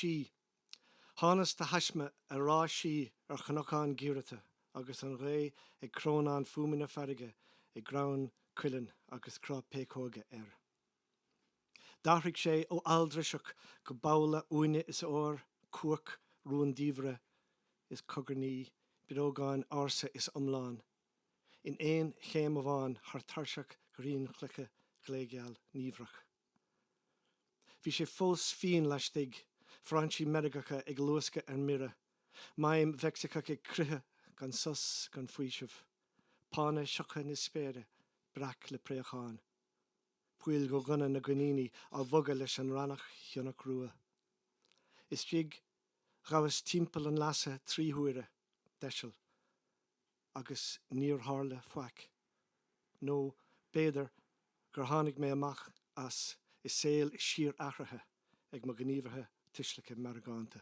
Sí. Thánas de thaisme ar ráth sí ar chnocán giorrata agus an ghaoth ag crónán fuaimeanna farraige i gcrann cuilinn agus cruth péacóige air. D'athraigh sé ó fhál-driseach go babhla uaine is óir, cuac rúndiamhra is cogarnaí, breogáin ársa is iomlán, in aon chéim amháin thar tairseach ghrianchloiche ghléigeal niamhrach. Bhí sé fós fiain laistigh, frainsí meirgeacha ag luascadh ar mire, maidhm Mheicsiceach ag croitheadh gan sos gan faoiseamh, pána sioctha na spéire breac le préacháin, poill dhona na gcoiníní á bhogadh leis an rannach shionach rua. Istigh, ghabhas timpeall an leasa 3 huaire, deiseal. agus níor tharla faic. Nó b'fhéidir gur tháinig mé amach as i saol síor-athraithe ag mo ghníomhartha tuisleacha meargánta.